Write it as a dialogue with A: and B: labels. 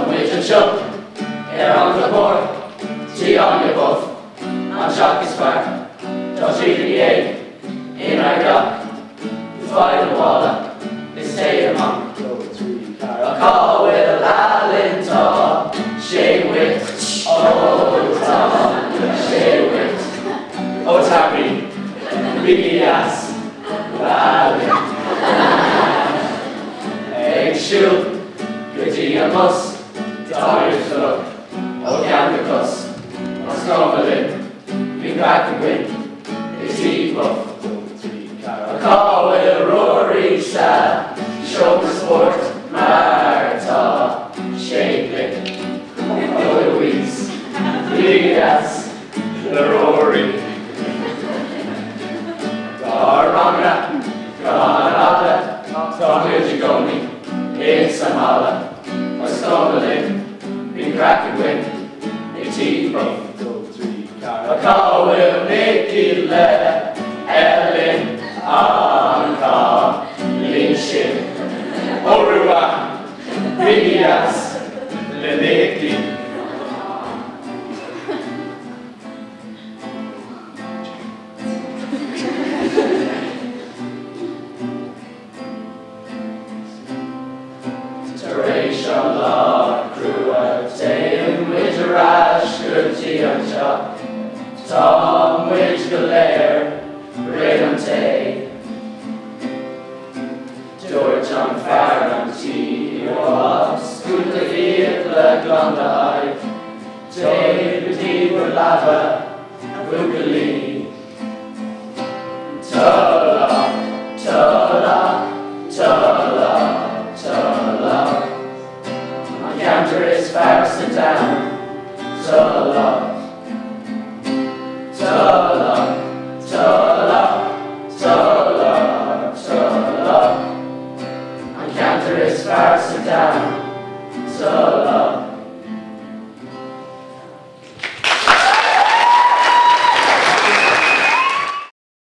A: muid anseo ar an gCnoc Mór, Tí Áine Dhubh, an teach is fearr, tá siad ina dhiaidh, inár dteach, faigh do mhála is téigh amach. Cá bhfuil Alan tá sé uait, ó tá sé uait, ó Tammy, bí deas le Alan. Ag siúl go dtí an bus, tá muid fliuch ó cheann go cos, is cuma linn, bíonn craic againn i dTí Buff. Cá bhfuil Ruairí sa seomra spóirt mar tá sé glic? Ó Louise, bí deas le Ruairí. Dár ranganna gan fhada tá muid i gcónaí insa mbaile is cuma linn, bíonn craic againn i dTí Buff. Cá bhfuil Mickey le Ellen an cailín sin? Ó Rua, bí deas le Mickey. Tar éis an lá crua téann muid ar ais go dtí an teach. Tá muid go léir roimh an tae. Dúirt an fear an tí As cúpla fiacla glan d'aghaidh, téigh go dtí bhur leaba, a bhuachaillí. Tulach, Tulach, Tulach, Tulach. An ceantar is fearr sa domhan. Tulach.